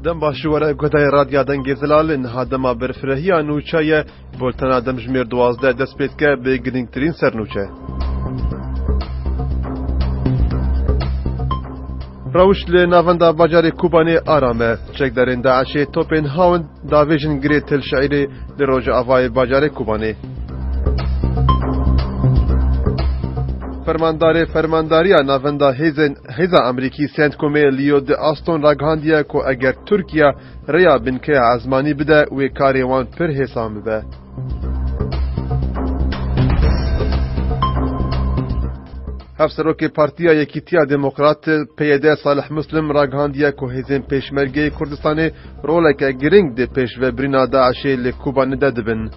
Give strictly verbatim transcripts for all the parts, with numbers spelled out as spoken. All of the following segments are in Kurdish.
Dem baş ji we re guhdarên Radya Dengê Zelal, niha dema berfirehîya nûçe ye, bultena demjimêr duwazdeh dest pê dike bi girîngtirîn sernûçe. Rewş li navenda bajarê Kobanê aram e. Çekdarên DAIŞê topên hawin davêjin girê Til Şeîrê li rojavayê bajarê Kobanê. Fermandarê Fermandariya Navenda Hêzên, Hêza Amerîkî CENTCOMê Lloyd Austin ragihandiye ku eger Tirkiye rêya binkeya ezmanî bide, wê karê wan pir hêsan bibe. Hevserokê Partiya Yekîtiya Demokrat, P Y D, Salih Muslim ragihandiye ku hêzên Pêşmergeyê Kurdistanê roleke giring di pêşvebirîna DAIŞê li Kobanê de dibin.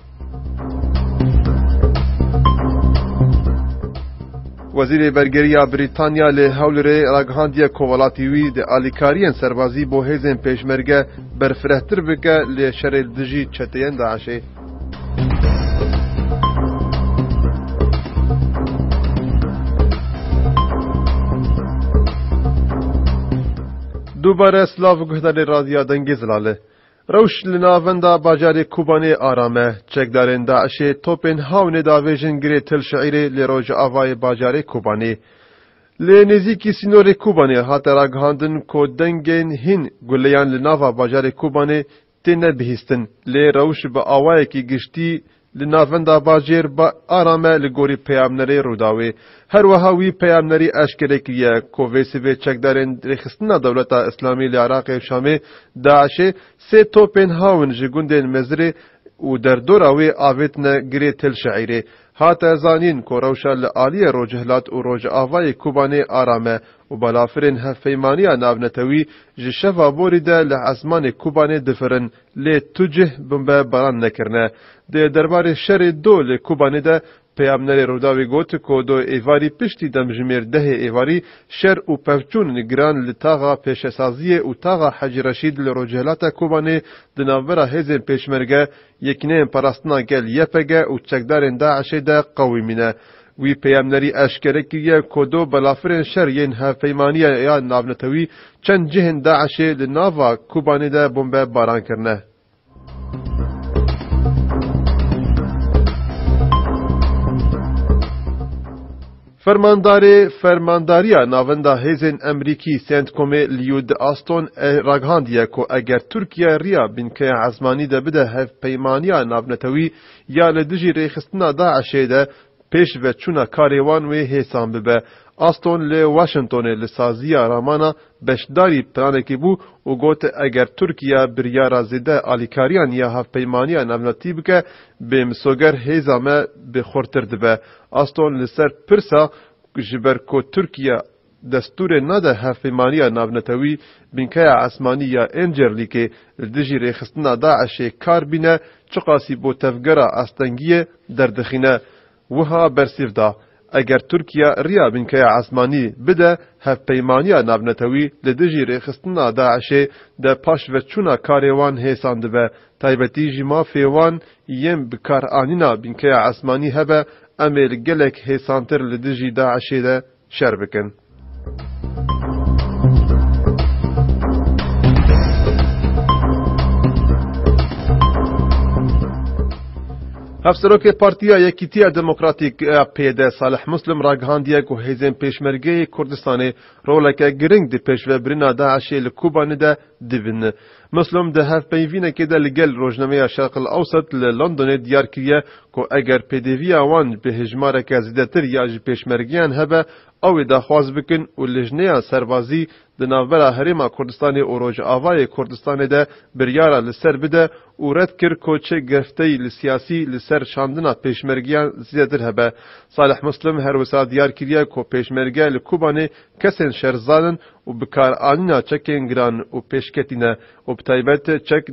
Wezîrê Bergeriya Brîtanya li Hewlêrê ragihandiye ku welatî wî di alîkariyên serbazî bo hêzên Pêşmerge berfirehtir bike li şerê li dijî çeteyên DAIŞê. Dubare silav guhdarê Radya Dengê Zelal e. Rewş li navenda bajarê Kobanê aram e. Çekdarên DAIŞê topên hawinê davêjin girê Til Şeîrê li rojavayê bajarê Kobanê. Li nêzîkî sînorê Kobanê hate ragihandin ku dengên hîn guleyan li nava bajarê Kobanê têne bihîstin. Lê rewş bi awayekî giştî li navenda bajêr ba-, aram e li gorî peyamnerê Rûdawê. Her wiha wî peyamnerî eşkere kiriye ku vê sivê çekdarên rêxistina Dewleta Îslamî li Iraqê û Şamê, DAIŞê, sê topên hawin ji gundên Mezirê û derdora wê avêtine girê Til Şeîrê. Hate zanîn ku rewşa li aliyê Rojhilat û Rojavayê Kobanê aram e û balafirên hevpeymaniya navnetewî ji şeva borî de li ezmanê Kobanê difirin, lê tu cih bombe baran nekirine. Di derbarê şerê do li Kobanê de peyamnerê Rûdawê got ku do êvarî piştî demjimêr dehê êvarî şer û pevçûn giran li taxa pêşesaziyê û taxa Hecî Reşîd li rojhilata Kobanê di navbera hêzên Pêşmerge, Yekîneyên Parastina Gel, Y P G, û çekdarên DAIŞê de qewimîne. Wî peyamnerî eşkere kiriye ku do belafirên şer yên hevpeymaniya ya navnetewî çend cihên DAIŞê li nava Kobanê de bombe baran kirine. Fermandarê Fermandariya Navenda Hêzên Amerîkî CENTCOMê Lloyd Austin e ragihandiye ku eger Tirkiye riya binkeya ezmanî de bide hevpeymaniya navnetewî ya li dijî rêxistina DAIŞê de pêş ve çûna karê wan wê hêsan bibe. Austin li Washingtonê li saziya Ramana beşdarî planekê bû û got, eger Tirkiye biryara zêde alîkariyan ya hevpeymaniya navnetewî bike, bê misoger hêza me bi xurtir dibe. Austin li ser pirsa ji ber ku Tirkiye destûrê nade hevpeymaniya navnetewî, binkeya esmanî ya Êncirlîkê li dijî rêxistina DAIŞê kar bîne, çiqasî bo tevgera astengiyê derdixîne. Wiha bersiv da, eger Tirkiye riya binkeya esmanî bide, hevpeymaniya navnetewî li dijî rêxistina DAIŞê de paşveçûna karê wan hêsan dibe, taybetî jî mafê wan yên bikaranîna binkeya esmanî hebe, em ê li gelek hêsantir li dijî DAIŞê de şer bikin. Hevserokê Partiya Yekîtiya Demokratîk ya P Y D Salih Muslim ragihandiye ku hêzên Pêşmergeyê Kurdistanê roleke giring di pêşvebirina DAIŞê li Kobanê de dibin. Muslim di hevpeyvînekê de li gel rojnameya Şerq el Ewsat li Londonê diyar kiriye ku eger pêdiviya wan bi hejmareke zêdetir ya ji pêşmergeyan hebe, ew ê daxwaz bikin û lijneya serbazî di navbera Herêma Kurdistanê û Rojavayê Kurdistanê de biryara li ser bide û red kir ku çi girefteyî li siyasî li ser çandina pêşmergeyan zêdetir hebe. Salih Muslim her wisa diyar kiriye ku pêşmerge li Kobanê kesên şerzan in û bikaranîna çekên giran û pêşketî ne û bi taybet çek,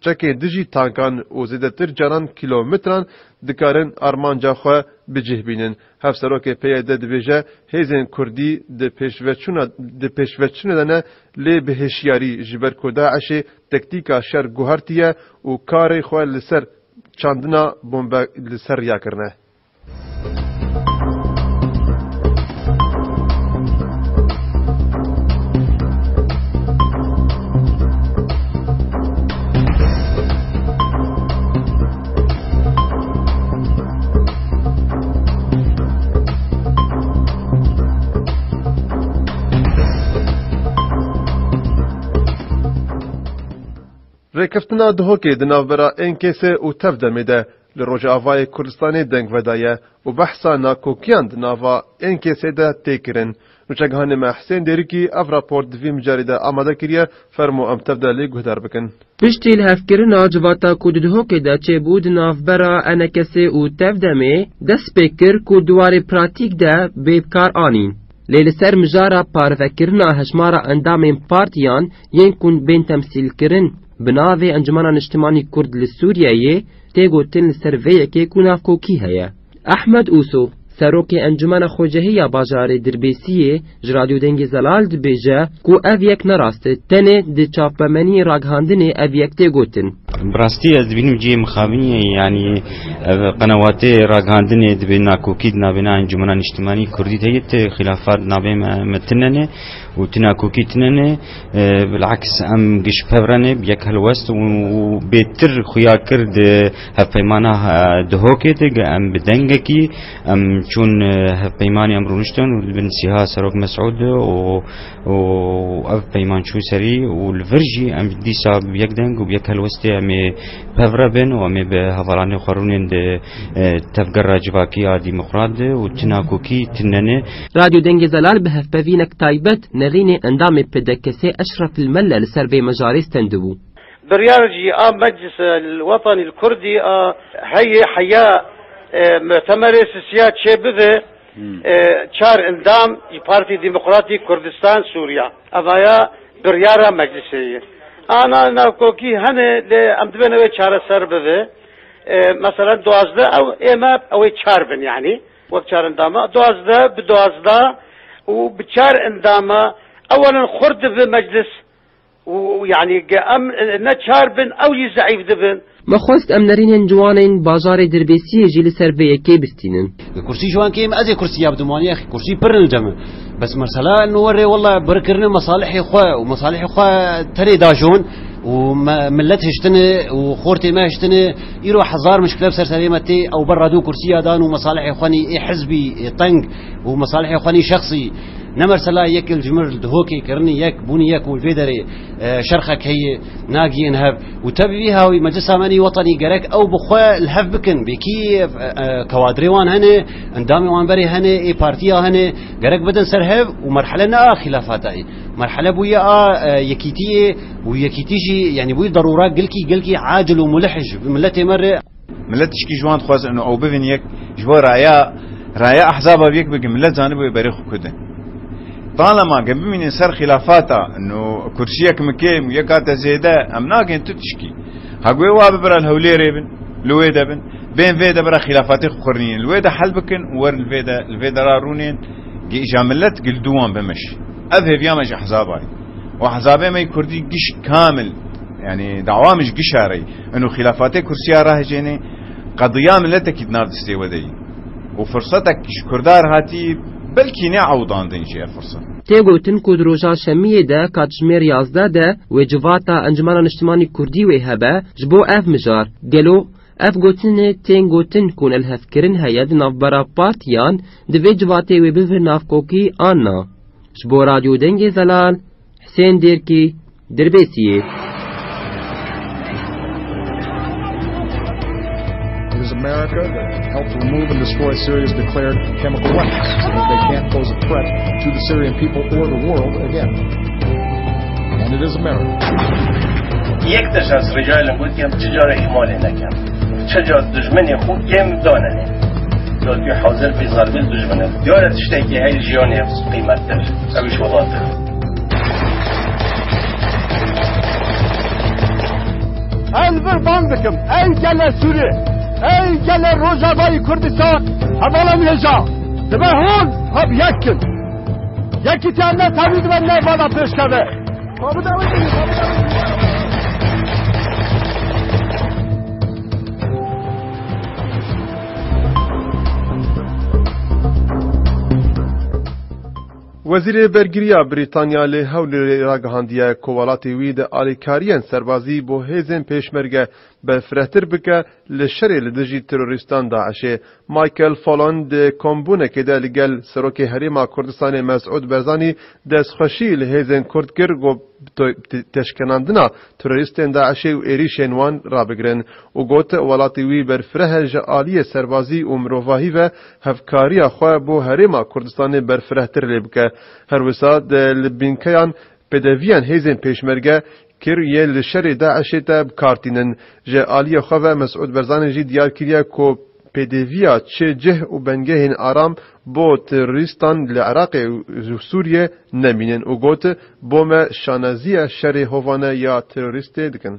çekên dijî tankan û zêdetir caran kîlometran dikarin armanca xwe bi cih bînin. Hevserokê P Y D dibêje, hêzên Kurdî di pêşveçûna, di pêşveçûnê de ne, lê bi hişyarî, ji ber ku DAIŞê tektîka şer guhertiye û karê xwe li ser çandina bombe li ser riya kirine. Rêkeftina Duhokê di navbera N K S û Tevdemê de li Rojavayê Kurdistanê deng vedaye û behsa nakokiyan di nava N K S de tê kirin. Nûçeghanê me Husên Dêrikî ev rapor di vî mijarê de amade kiriye, fermo em tev de lê guhdar bikin. Piştî lihevkirina civata ku di Duhokê de çêbû di navbera N K S û Tevdemê dest pê kir ku di warê pratîk de bê bikar anîn. Lê li ser mijara parvekirina hejmara endamên partiyan yên ku bên temsîlkirin bi navê Encumena Niştimanî Kurd li Sûriyeyê tê gotin li ser vê yekê ku navkokî heye. Ehmed Ûso, serokê Encumena Xwecehî ya bajarê Dirbêsiyê, ji Radyo Dengê Zelal dibêje ku ev yek ne rast e, tenê di çapemeniyê ragihandinê ev yek tê gotin. Bi rastî ez dibînim cihê mixabinî ye, yanî ev qenewatê ragihandinê dibê nakokî di navbêna Encumena Niştimanî Kurdî de ye, ti xilafat di navê me, me tine ne û ti nakokî tine ne. E, bilaks em giş pev re ne, bi yek helwest û, û bêtir xuya kir di hevpeymana, e, Duhokê de, em bi dengekî, em çûn, e, hevpeymanê em rûniştin û li bin sîha Serok Mesûd û, û ev peyman çû serî û li vir jî em dîsa bi yek deng û bi yek helwestê em ê pev re bin û em ê bi hevalanê xwe rûnên di, e, tevgera civakî ya demokrat de û ti nakokî tine ne. Radyo Dengê Zelal bi hevpevînek taybet nerînê endamê P D K S'ê Eşref El Melle li ser vê mijarê stendibû. Biryar jî a Meclis El Wetanî El Kurdî a heyê heya, e, mutemerê sisiya çê bibe, Hmm. e, çar endam ji Partî Demokratîk Kurdistan Sûriya. Evaya biryara Meclisê ye. Ana nakokî hene lê em dibên ew ê çareser bibe. E, mesela duwazdeh ew ê me ew ê çar bin yanî. Wek çar endama. Duwazdeh bi duwazdeh û bi çar endama ewelen xurt dibe Meclis. Û, û, yanî, ge-, em, e, ne çar bin, ew jî zeîf dibin. Me xwest em nerînên ciwanên bajarê Dirbêsiyê jî li ser vê yekê bistînin. Kursî ji wan kêm, ez ê kursiya bidim wan, yexî kursî pir in li cem e. Bes mesela eno werê wela birikirine mesalihê xwe û mesalihê xwe tenê dajon û me, millet hiştine û xortê me hiştine. Îro hezar mişkile bi ser serê me tê, ew berra du kursiya dan û mesalihê xwe nî ê hizbî, ê teng û mesalihê xwe nî şexsî. Ne mesela yek li ji mir li Duhokê kirinî yek, bûnî yek û li vê derê, e, şerxek heye, nagiyên hev. Û tevî wî hawî Meclisa me nî Wetanî gerek ew bi xwe li hev bikin. Bêkî, e, e, kewadrê wan hene, endamê wan berê hene, ê partiya hene, gerek bidin ser hev û merhele ne a xilafata ye. Merhele bûye a, e, yekîtiyê û yekîtî jî, yanî bûye derûra gilkî, gilkî acil û mulih ji miletê me re. Millet tişkî ji wan dixwazin û ew bibin yek, ji bo raya, raya ehzaba bi yek bikin, millet zanibû berê xwe kudin. Talema ge bimînin ser xilafata, û kursiyek min kêm û yek hate zêde, em nagên tu tişkî. Ha guhê wa bibira li Hewlêrê bin, li wê de bin, bên vê de bira xilafatê xwe xurnînin, li wê de hel bikin û werin li vê de, li vê de ra rûnên, ge îja millet gil dû wan bimiş. Ev hêviya me ji ehzaba ye. Û ehzabê me yê kurdî giş kamil, yanî dawa min ji gişa re ye. Eno xîlafatê kursiya rahejênê qediya miletekî di nav destê we de ye. Û firsetek ji kurda re hatî, belkî ne ewdandin jî ev firset. Tê gotin ku di roja şemiyê de katjimêr yazdeh de wê civata Encumena Niştimanî Kurdî wê hebe ji bo ev mijar. Gelo ev gotinê tên gotin ku nelhevkirin heye di navbera partiyan, divê civatê wê bibe navkokî an na? Ji bo Radyo Dengê Zelal, Husên Dêrkî, Dirbêsiyê. It is America that helped remove and destroy Syria's declared chemical weapons, so that they can't pose a threat to the Syrian people or the world again. And it is America. Yek tişt ez rica lê gotiye, çi cara îhmalê neke. Çi cara dijminê xwe kêm danenê. Dotî hazir bê zarbê dijmin e. Diyar e tiştekî heye jiyanê qîmettir. Ew ji welat e. Ez vir bang dikim, ey gele Sûrî, ey gele Rojavayê Kurdistan, hevala min hêja, dibe hûn xwe bi yek kin. Yekîtiya ne tevî dibe ne vala pêşkeve. Wezîrê Bergiriya Brîtanya li Hewlêrê ragihandiye ku welatê wî di alîkariyên serbazî bo hêzên pêşmerge berfirehtir bike li şerê li dijî terorîstan DAIŞê. Michael Fallon di kombûnekê de li gel Serokê Herêma Kurdistanê Mesûd Barzanî destxweşî li hêzên Kurd kir ku bi to-, te-, teşkenandina terorîstên DAIŞê û êrîşên wan rabigirin û got, welatê wî berfireh e ji aliyê serbazî û mirovahî ve hevkariya xwe bo Herêma Kurdistanê berfirehtir lê bike. Her wisa di li bînkeyan pêdeviyan hêzên pêşmerge kir yê li şerê DAIŞê te bi kar tînin. Ji aliyê xwe ve Mesûd Barzanî jî diyar kiriye ku pêdeviya çi cih û bengehên aram bo terorîstan li Iraqê û Sûriyê nemînin û got, bo me şaneziya şerê hovane ya terorîstê dikin.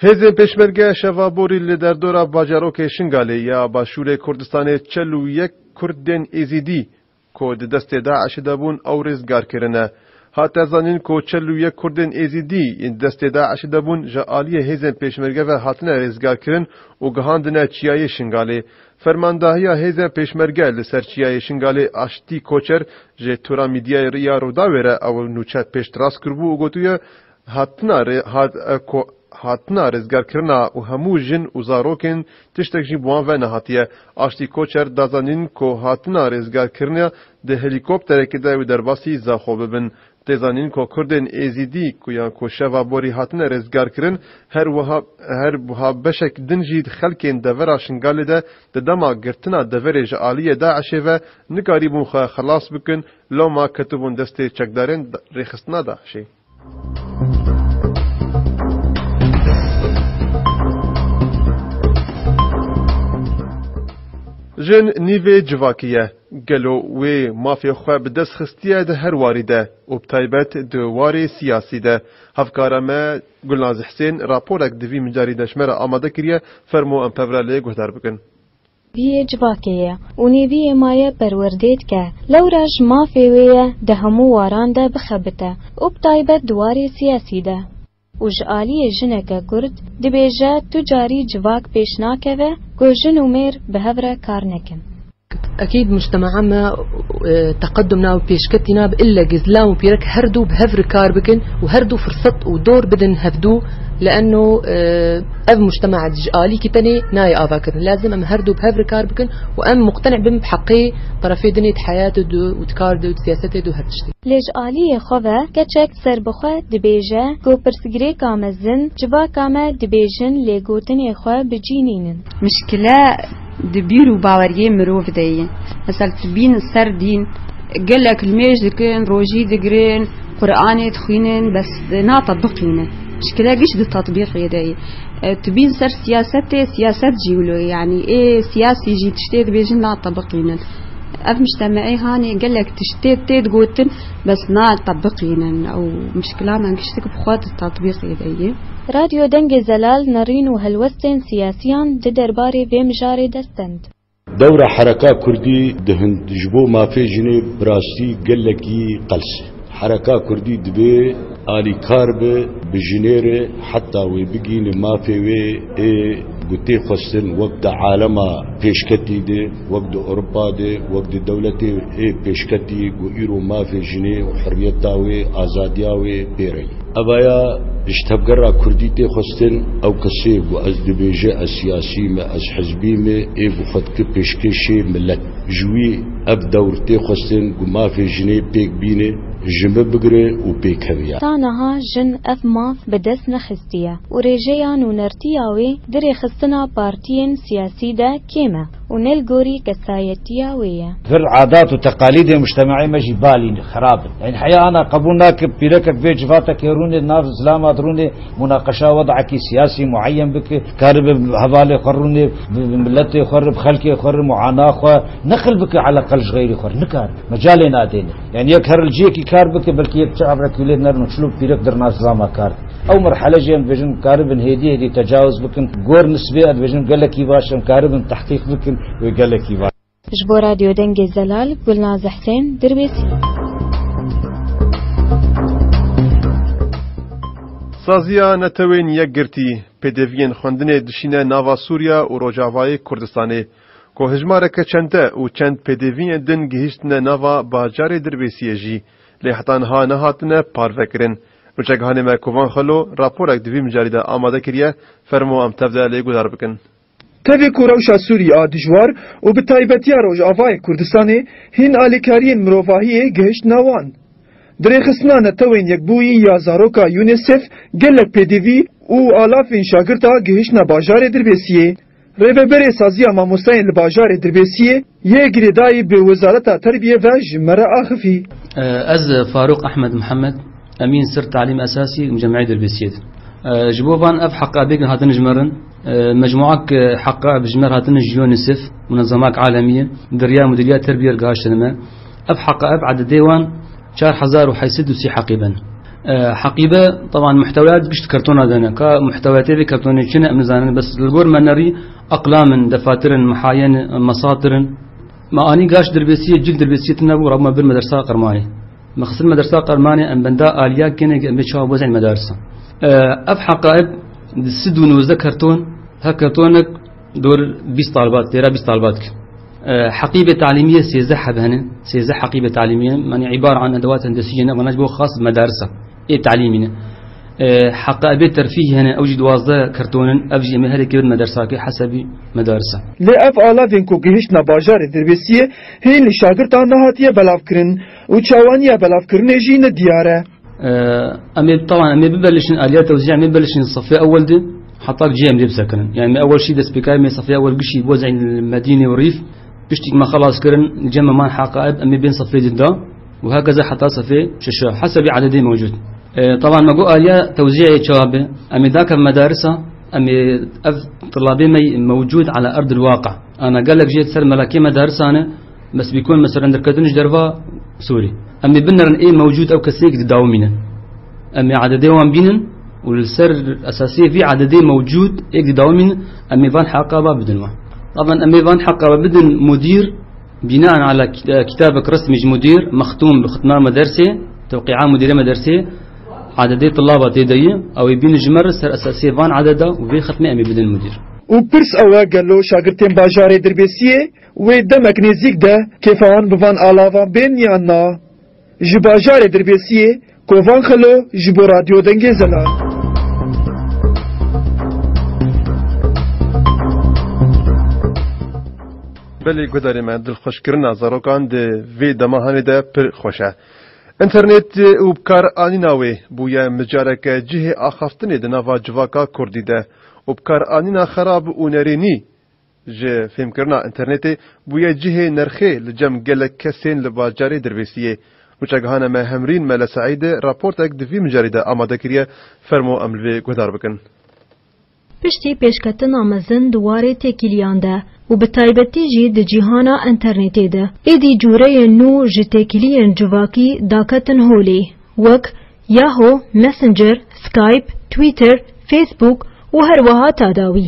Hêzên pêşmerge şeva borî li derdora bajarokê Şingalê ya Başûrê Kurdistanê çel û yek Kurdên Êzîdî ku di destê DAIŞê de bûn, ew rêzgar kirine. Hate zanîn ku çel û yek Kurdên Êzîdî yên di destê DAIŞê de bûn, ji aliyê hêzên pêşmerge ve hatine rêzgar kirin û gihandine çiyayê Şingalê. Fermandahiya hêzên pêşmerge li ser çiyayê Şingalê Aştî Koçer ji Tora Mîdyayê riya Rûdawê re ew nûçe pêştirast kiribû û gotiye, hatina rê-, hat-, e, ko-, hatina rêzgarkirina û hemû jin û zarokên tiştek jî bi wan ve nehatiye. Aştî Koçer da zanîn ku hatina rêzgarkirina di helîkopterekê de wê derbasî Zaxo bibin. Tê zanîn ku Kurdên Êzîdî ku yan ku şeva borî hatine rêzgarkirin, her wiha, her wiha beşek din jî xelkên devera Şingalê de di dema girtina deverê ji aliyê DAIŞê ve nikarîbûn xwe xelas bikin, loma ketibûn destê çekdarên rêxistina DAIŞê. Jin nîvê civakî ye. Gelo wê mafê xwe bi dest xistiye di her warî de û bi taybet di warê siyasî de? Hevkara me Gulnaz Hisên raporek di vî mijarî de ji me re amade kiriye, fermo em pevre lê guhdar bikin. Viyê civakê ye û nêviyê maye perwerdê dike. Lewra ji mafê wê ye di hemû waran de bixebite û bi taybet di warê siyasî de. Û ji aliyê jineke Kurd dibêje tu carî civak pêş nakeve ku jin û mêr bi hev re kar nekin. Ekîd mujtema me, e, teqedum nav pêşketî nav ille gi zilam û pîrek her du bi hev re kar bikin û her du firsat û dor bidin hevdu, leeno, e, ev mujtema ji alîkî tenê nayê avakirin. Lazim em her du bi hev re kar bikin û em muqtene bin bi heqê terefê dinê di heyatê de û di kar de û di siyasetê de û her tiştê. Lê ji aliyê xwe ve keçek serbixwe dibêje ku pirsgirêka mezin civaka me dibêjin lê gotinê xwe bi cî nînin. Mişkile di bîr û baweriyê mirov de ye. Mesela tu bîn ser dîn, gelek limêj dikin, rojî digirin, Quranê dixwînin, bes natebiqînin. Mişkile giş di tetbîqê de ye. E, tu bîn ser siyasetê, siyaset jî wilo ye. Yanî ê siyasî jî tiştê dibêjin natebiqînin. Ev mujtemeê hanê gelek tiştê tê digotin, bes natebiqînin. Ew mişkila me giştik bi xwe di tetbîqê de ye. Radyo Dengê Zelal nerîn û helwestên siyasiyan di derbarê vê mijarê destend. Dewra hereka kurdî di hind-, ji bo mafê jinê bi rastî gelekî qels e. Hereka kurdî divê alîkar be bi jinê re heta wê bigihîne mafê wê ê ku tê xwestin wek di alema pêşketî de, wek di Ewropa de, wek di dewletê ê pêşketî ku îro mafê jinê û hurriyeta wê, azadiya wê pê re ye. Evaya ji tevgera kurdî tê xwestin, ew kesê ku ez dibêje ez siyasî me, ez hizbî me, ê ku xwe dike pêşkêşê milet. Ji wî ev dewr tê xwestin ku mafê jinê pêk bîne, ji me bigire û pêk hemiya. Ta niha jin ev maf bi dest nexistiye û rêjeya nûnertiya wê di rêxistina partiyên siyasî de kêm e û ne li gorî kesayetiya wê ye. Vir adat û teqalîdê mujtemaê me jî balî ne, xerab in. Yanî heya ana qebûl nake, pîrekek vê civatekê rûnê, nav zilama dirûnê, munaqeşa wedekî siyasî mueyen bike, karibe hevalê xwe rûnê, bi, bi miletê xwe re, bi xelkê xwe re, muana xwe neqil bike, eleqel ji xeyrî xwe re. Nikare. Mecalê nadêne. Yanî yek her li cihekî kar bike, belkî yek çi evrekî lê nerin û çilo pîrek dirna zilama kar. Ew merhele jî em dibêjin karibin hêdî hêdî tecawuz bikin. Gor nisbê ez dibêjim gelekî baş, em karibin tehqîq bikin wê gelekî baş. Ji bo Radyo Dengê Zelal, Gulnaz Husên, Dirbêsî. Saziya Netewên Yekgirtî, pêdeviyên xwendinê dişîne nava Sûriya û Rojavayê Kurdistanê. Ku hejmareke çente û çend pêdiviyên din gihîştine nava bajarê Dirbêsiyê jî, lê heta niha nehatine parvekirin. Nûçeghanê me Kovan Xelo raporek di vî mijarî de amade kiriye, fermo em tev de lê guhdar bikin. Tevî ku rewşa Sûriyê a dijwar û bi taybetiya Rojavayê Kurdistanê hîn alîkariyên mirovahiyê gihiştine wan. Dirêxistina Netewên Yekbûyî ya zaroka UNICEF gelek pêdivî û alafên şagirta gihiştine bajarê Dirbêsiyê. Rêveberê Saziya Mamostayên li bajarê Dirbêsiyê yê girêdayî bi Wezareta Terbiyê ve ji me re axifî. Ez Farûq Ehmed Mihemed, emîn sir talîm esasî Cemîyê Dirbêsiyê de. Ji bo van ev heqabêk hatin ji me re, mecmuak heqab ji me re hatin ji UNICEF, munezemak alemî ye, di riya Mudîriya Terbiyê re gihiştine me. Ev heqaib ededê wan çar hezar û heyt sed û sî heqîbe ne. E, heqîbe, teban, muhteweyat gişt kartona de ne. Ka muhteweyatê vê kartonê çi ne, em nizanin. Bes li gor me nerî, eqlam in, defatir in, mehayen, mesatir in. Me anî gaş Dirbêsiyê, cil Dirbêsiyê tune bû, rabû me bir medersa Qermanê. Me xistin medersa Qermanê, em benda aliya kêne, em bê çawa bozên medarisa. E, ev heqaib di sed û nozdeh karton, her kartonek dor bîst talbat, têra bîst talbat ki. E, heqîbê talîmiyê sêzdeh heb hene, sêzdeh heqîbê talîmiyê, yani îbare an edewat hendesiyê ne, vana ji bo xas medarisa ê talîmî ne. E, heqîbê terfîhî hene, ew jî duwazdeh karton in, ev jî em ê herêkê bin medersakê hesebî medarisa. Lê ev alavên ku gihiştine bajarê Dirbêsiyê hîn li şagirtan nehatiye belavkirin û çawaniya belavkirinê jî ne diyar e. Ee, em ê, teban, em ê bibelişin aliya tewzî, em ê bibelişin sefê ewel de, heta cihê em dê bisekinin. Yani, me ewel şî destpêkayê me sefê ewel gişî bo zeyn Medînê û Rîf, piştî me xelas kirin, cem me man heqaib, em ê bên sefê de da, û hekeze heta sefê şeşa, hesebî ededê mewcud. Ee, teban, me got aliya tewzîyê çawa be, em ê dakev medarisa, em ê ev tilabê me mewcud ala erdil waqi. Ana gelek jê ser melekê me derisane, bes bîkon me serenderketin ji derva Sûrî. Em ê binerin ê mewcûd ew kesên ku didawimînin. Em ê ededê wan bînin û li ser esasê vî ededê mewcûd ê ku didawimînin, em ê van heqaba bidin wan. Taban em ê van heqaba bidin mudîr, bînaen ala kit-, kitabek resmî ji mudîr, mextûm bi xitma me dersê, tewqîa mudîrê me dersê, ededê tilaba tê de ye, ew ê bînin ji me re ser esasê van ededa û vê xetmê em ê bidin mudîr. Û pirs ew e, gelo şagirtên bajarê Dirbêsiyê wê demek nêzîk de kêfa wan bi van alavan bên yan na? Ji bajarê Dirbêsiyê, Kovan Xelo ji bo Radyo Dengê Zelal. Belê guhdarê me, dilxweşkirina zarokan di vê dema hanê de pir xweş e. Înternet û bikaranîna wê bûye mijareke cihê axaftinê di nava civaka kurdî de û bikaranîna xerab û nerênî. Ji fêmkirina înternetê bûye cihê nirxê li cem gelek kesên li bajarê Dirbêsiyê. Nûçegihana me Hemrîn Mele Seîdê raportek di vî mijarî de amade kiriye, fermo em li vê guhdar bikin. Piştî pêşketina mezin di warê têkiliyan de û bi taybetî jî di cîhana înternetê de, êdî cûreyên nû ji têkiliyên civakî daketin holê, wek Yahoo, Messenger, Skype, Twitter, Facebook û her wiha ta dawî.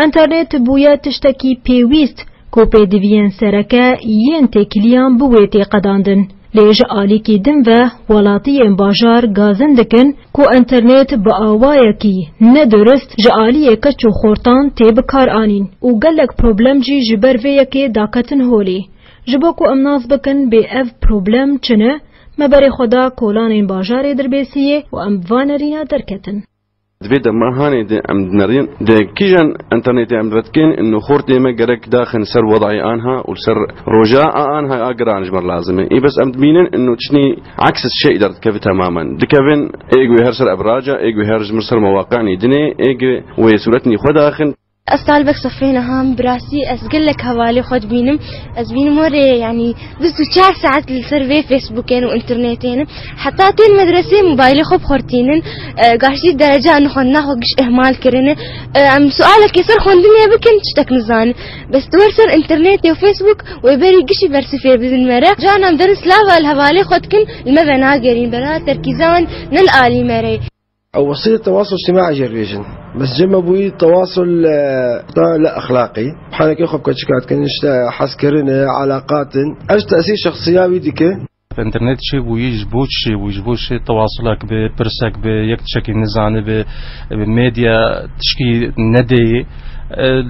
Înternet bûye tiştekî pêwîst ku pêdiviyên sereke yên têkiliyan bi wê tê qedandin. Lê ji alîkî din ve welatiyên bajar gazin dikin ku înternet bi awayekî nedurist ji aliyê keç û xortan tê bikaranîn û gelek problem jî ji ber vê yekê daketin holê. Ji bo ku em nas bikin bê ev problem çi ne, me berê xwe da kolanên bajarê Dirbêsiyê û em bi van nerîna derketin. Di vê dema hanê de em dinerîn, di kîjan înternetê em divetkên, û xortê me gerek daxin ser wedayê anha û ser roja a anha a giran ji me re lazim e. Ê bes em dibînin, û çinî aks şey derdikeve temamen. Dikevin, ê guhê her ser ebraca, ê guhê her ji mir ser mewaqi'nî dinê, ê guhê wê sûretnî xwe daxin. Ez talbek sefê niha me, bi rastî ez gelek hevalê xwe dibînim. Ez bînim werê, yanî bîst û çar saet li ser vê Facebookên û înternetê ne. Heta tên medresê mobaylê xwe bi xwe re tînin. E, gaş jî dereca xwendina xwe giş ihmal kirine. E, em sualekê ser xwendinê bikin, tiştek nizanin. Bes tu wer ser înternetê û Facebook wê berî gişî bersî fêr bidin me re. Carna em derin silava li hevalê xwe dikin, li me venagerîn, bera terkîza wan ne li alî me re. Ew wesîlê tewasul îctimai jê dibêjin. Bes cem me bûyî tewasul, e, ta li exlaqî. Hanekê xwe bi keçika dikin, işte hezkirin e, elaqat in. Ev ji tesîr şexsiya wî dike. Înternet çêbûyî ji bo çi çêbûyî? Ji bo çi tewasulek bi, pirsek bi, yek tiştekî nizanibe, bi medya tişkî nedeyê.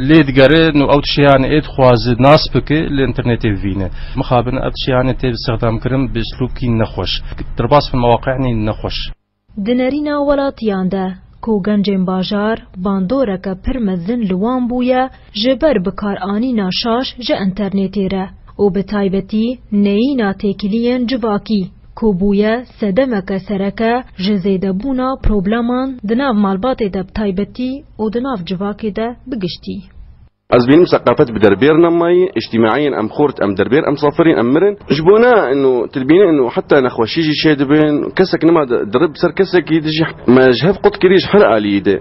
Lê digerin û ew tiştê yanî ê dixwaze nas bike li înternetê bivîne. Mixabin ev tiştê yanî tê stixdamkirin bi îslûbkî nexweş. Derbas bin mewaqi'nî nexweş. Di nerîna welatiyan de ku gencên bajar bandoreke pir mezin li wan bûye ji ber bikaranîna şaş ji înternetê re û bi taybetî neyîna têkiliyên civakî ku bûye sedemeke sereke ji zêdebûna probleman di nav malbatê de bi taybetî û di nav civakê de bi giştî. Ez bînim seqafet bi derbêr nemayî, îctîmaî in, em xort, em derbêr, em safirîn, em mirin. Ji bona inu, tu dibîne inu heta nexweşî jî çê dibin, kesek nima di-, dirib ser kesekî di jî me ji hev qut kirî ji her alî de.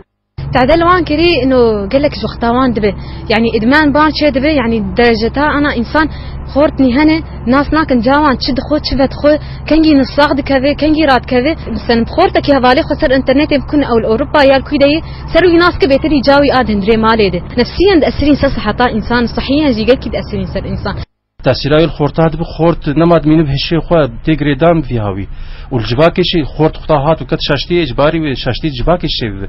Tade li wan kirî inu gelek ji wexta wan dibe. Yanî îdman ban çê dibe, yanî dereceta ana însan xort nîhene, nas nakin cawan çi dixwe, çi vedixwe, kengî nisax dikeve, kengî radikeve. Miselim xortekî hevalê xwe ser înternetê bikun ew li Ewropa ya li kûy de yê, ser wî nas ke bêtirî cawî a di hundirê malê de. Nefsiyen diesirîn ser siheta însan, sihiyen jî gelkî diesirîn ser însan. Tesîra wî li xorta dibe, xort nema dimîne bi hişê xwe tê girêdan vî hawî. Û li civakê jî xort xwe hat û ket şaştiyê, ecbarî wê şaştî civakê çê bibe.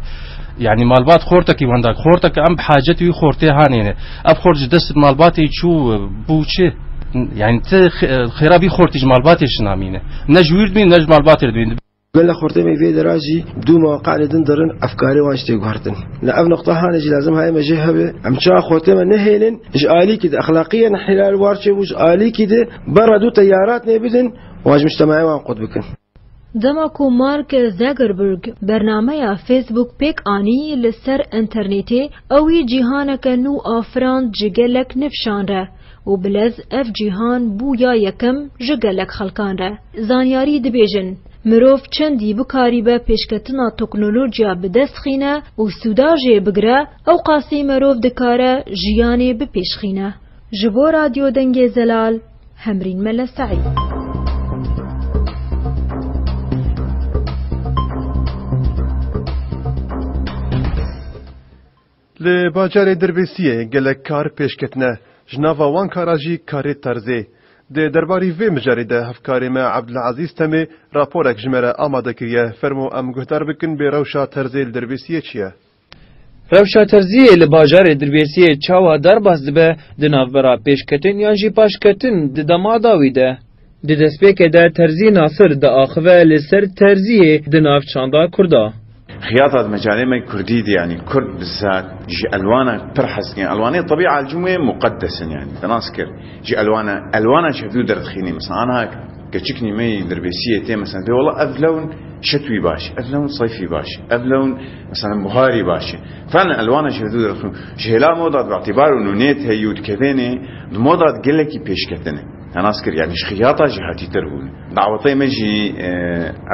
Yanî malbat xortekî wenda, xorteke em bi hacet wî xortê hanê ne. Ev xort ji dest malbatê çû bû çi? Yanî ti xe-, xêra vî xortî ji malbatê çi namîne. Ne ji wî dimîne, ne ji malbatê dimîne. Gelek xortê me vê dera jî dû mewaqi'nê din dirin, efkarê wan jî tê guhertin. Li ev noqta hanê jî lazim hayê me jê hebe. Em çawa xortê me nehêlin, ji alîkî de exlaqiyen hilal war çêbû, ji alîkî de berre dû teyarat nê bidin, wan ji mujtemaê wan qut bikin. Dema ku Mark Zuckerberg bernameya Facebook pêk anî li ser înternetê, ew wî cîhaneke nû afirand ji gelek nifşan re û bilez ev cîhan bû ya yekem ji gelek xelkan re. Zanyarî dibêjin, mirov çendî bikaribe pêşketina teknolojiya bi dest xîne û sûda jê bigire, ew qasî mirov dikare jiyanê bipêşxîne. Ji bo Radyo Dengê Zelal, Hemrîn Mele Seîd. Li bajarê Dirbêsiyê gelek kar pêş ketine, ji nava wan kara jî karê terzê. Di derbarî vê mijarê de hevkarê me Ebdulezîz Temê raporek ji me re amade kiriye. Fermo em guhdar bikin bê rewşa terzê li Dirbêsiyê çi ye? Rewşa terziyê li bajarê Dirbêsiyê çawa derbas dibe, di navbera pêşketin yan jî paşketin di dema dawî de? Di destpêkê de terzî Nasir diaxive li ser terziyê di nav çanda Kurda. Xiyata di mecalê me kurdî de, yanî kurd bizat ji elwana pir hez dikin. Elwanê tebîa li cem wê muqeddes in, yanî te nas kir. Ji elwana, elwana ji hevdû derdixînî. Mesela anha keçiknî me yî Dirbêsiyê tê, mesela tê wela ev lewn şetwî baş, ev lewn seyfî baş, ev lewn mesela buharî baş. Felen elwana ji hevdû derdixîn. Ji hêla moda di îtîbar û nûnê teyî û dikevênê di moda di gelekî pêşketine. Te nas kir, yanî ji xiyata jî hatîtir bûne. Dawetê me jî, e,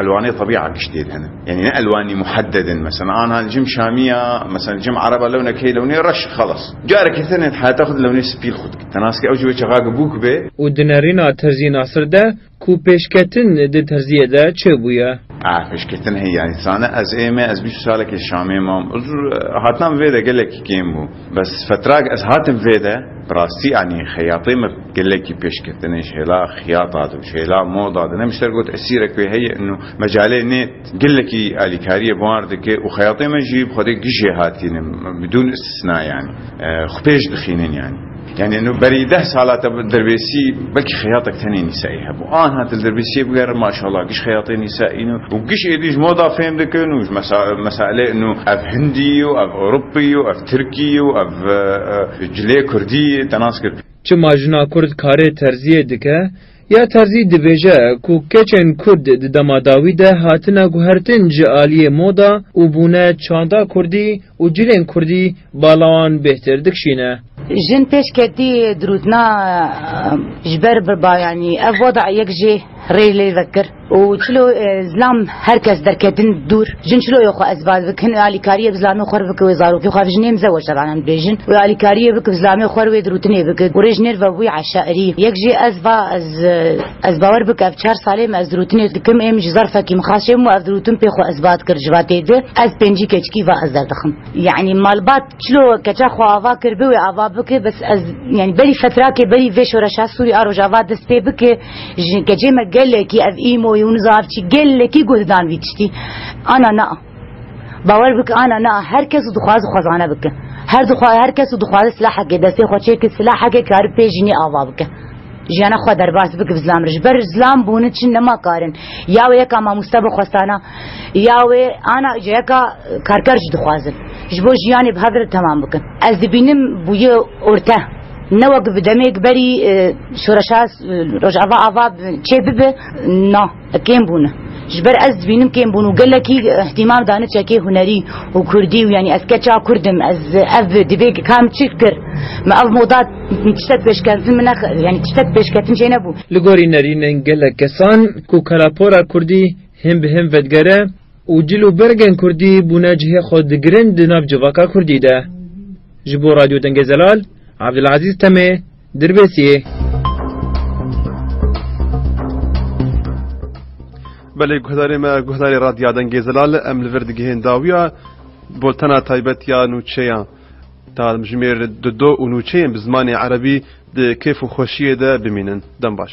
elwanê tebîa giştê de hene. Yanî ne elwanî muhedded in. Mesela, anha li cem şamiya, mesela li cem ereba lewnek heye, lewnê reş, xelas. Carekî tenê di heyata xwe de lewnê spî li xwe dike. Te nas kir ew jî wê çaxake bûk be. Û di nerîna terzî Nasir de ku pêşketin di terziyê de çêbûye. Ah, pêşketin heye, yanî sane ez ê me, ez bîst salekê şamê mam. Ez, e, hatina vê de gelekî kêm bû. Bes fetrak ez hatim vê de, bi rastî, yanî xeyatê me gelekî pêşketine ji hêla xiyata de, ji hêla moda de. Ne mişter got esîrek wê heye, inu mecalê nê gelekî alîkariyê bi wan re dike û xeyatê me jî bi xwedê gijê hatîne, bidûn istisna yanî. E, xwe pêş dixînin yanî. Yanî inu berî deh sala te bi Dirbêsî belkî xeyatek tenê nîsayî hebû. An hat li Dirbêsiyê bigere maşallah giş xeyatê nîsayî û giş êdî ji moda fêm dikin û ji mesa-, mesailê inu ev hindî û ev ewropî û ev tirkî û ev, e, e, cilê kurdî te nas kir. Çima jina kurd karê terziyê dike? Ya terzî dibêje ku keçên kurd di dema dawî de hatine guhertin ji aliyê moda û bûne çanda kurdî û cilên kurdî bala wan bêhtir dikişîne. Jin pêşketî dirûtina, e, ji ber birba, yanî ev wada yek jê rê lê vekir. Û çilo, e, zilam her kes derketin dûr. Jin çilo yê xwe ezba bikin, alîkariyê bi zilamê xwe re bike wê zarokê xwe, ev jinê mize weşevanan dibêjin. Wê alîkariyê bike bi zilamê xwe re wê dirûtinê bike. Û rê ji nêr ve bûyî eşairî. Yek jê ez va, ez, e, ez bawer bike ev çar salê me ez dirûtinê dikim, êm ji zerfekî min xas çêbû, ev dirûtin pê xwe ezba dikir ji va tê de. Ez pêncî keçikî va ez derdixim. Yanî malbat çilo keça xwe ava kir, bi wê ava bike, bes ez, yanî berî fetrakê, berî vê şoreşa Sûrî a Rojava dest pê bike, ji keçê me gelekî ev îmoyî û nizav çi gelekî guhdan vî tiştî. Ana na. Bawer bike, ana na, her kes dixwaz xwezane bike. Her dixwa-, her kes û dixwaze silahekê destê xwe çêke, silahekê kari pê jînî ava bike. Jiyana xwe derbas bike bi zilam re. Ji ber zilam bûne çi nema karin. Ya wê yeka mamoste bixwestana, ya wê ana ji yeka karker jî dixwazin. Ji bo jiyanê bi hev re temam bikin. Ez dibînim bûye orte. Ne wek bi demêk berî, e, şoreşa, e, Rojava ava çê bibe, na, kêm bûne. Ji ber ez dibînim kêm bûn û gelekî ihtimam dane çekê hunerî û kurdî û, yanî, ez keça kurd im, ez ev divê kam çi kir? Me ev moda tiştek pêşketin min nex-, yanî, tiştek pêşketin jê nebû. Li gorî nerînên gelek kesan ku kalapora kurdî him bi him vedigere û cil û bergên kurdî bûne cihê xwe digirin di nav civaka kurdî de. Ji bo Radyo Dengê Zelal, Abdulaziz Temê, Dirbêsiyê. Belê guhdarê me, guhdarê Radya Dengê Zelal, em li vir digihên dawiya bultena taybet ya nûçeyan. Ta jimêr dido û nûçeyên bi zimanê erebî di kêf û xweşiyê de bimînin. Dem baş.